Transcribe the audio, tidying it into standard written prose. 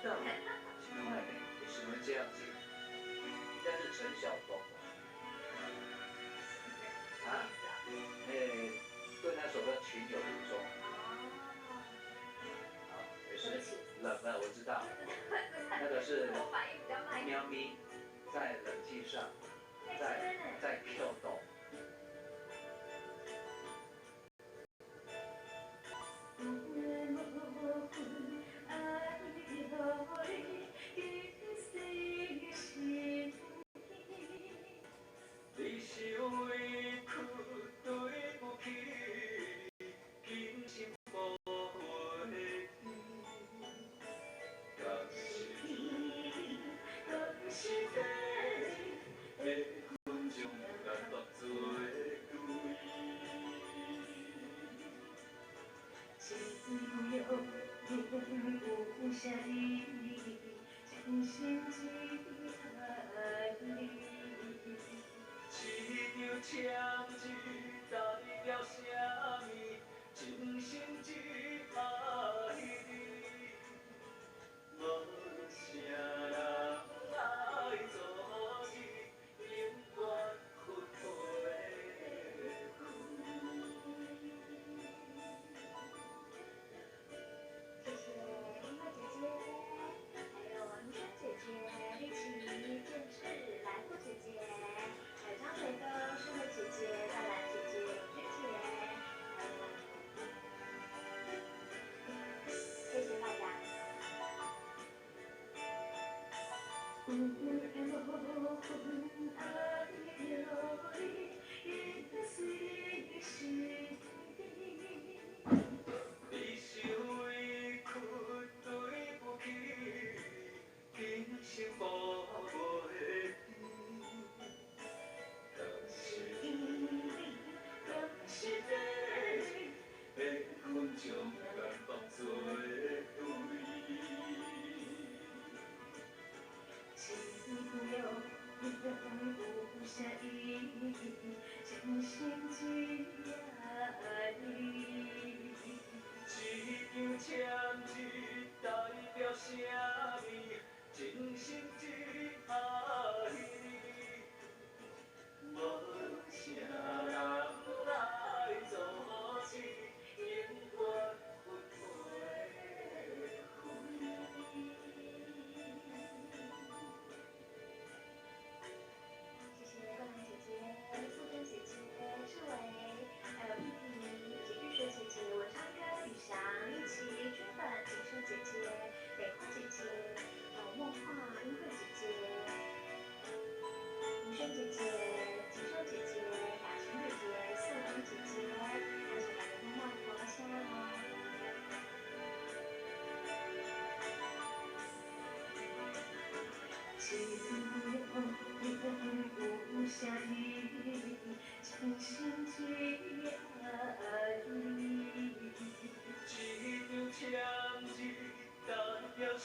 道，奇怪呢，为什麼這樣子？應該是陳曉東啊，欸，對那首歌情有獨鍾。好，沒事，冷了我知道，那個是喵咪在冷氣上，在跳動。你是委屈對不起，真心無袂記。敢是天，敢是地，緣分將咱當做對。一句約有啥你，真心只愛你。一張簽字代表啥物？真心只愛你，無啥人愛阻止，永遠分袂開。謝謝英慧姐姐，還有文萱姐姐、麗琪、建志、來富姐姐，還有張水哥、秀慧姐姐、大蘭姐姐、永娟姐，還有謝謝大家。有緣無分愛著你，緊隨身邊。你是委屈對不起，真心無袂記。敢是天，敢是地，緣分將咱當做對。一句約有啥意義？真心只愛你。一張簽字代表啥物？真心只愛你，無啥人來阻止，永遠分袂開。謝謝桂蘭姐姐、素貞姐姐、志偉，還有玉萍、簡玉雪姐姐、文昌哥、宇翔、一琪、君粉、錦秀姐姐、美花姐姐，還有夢話、英慧姐姐、明軒姐姐、錦秀姐姐、雅琴姐姐、素貞姐姐，感謝大家幫忙歌聲哦。一句約有啥意義？真心只愛你。一張簽字代表啥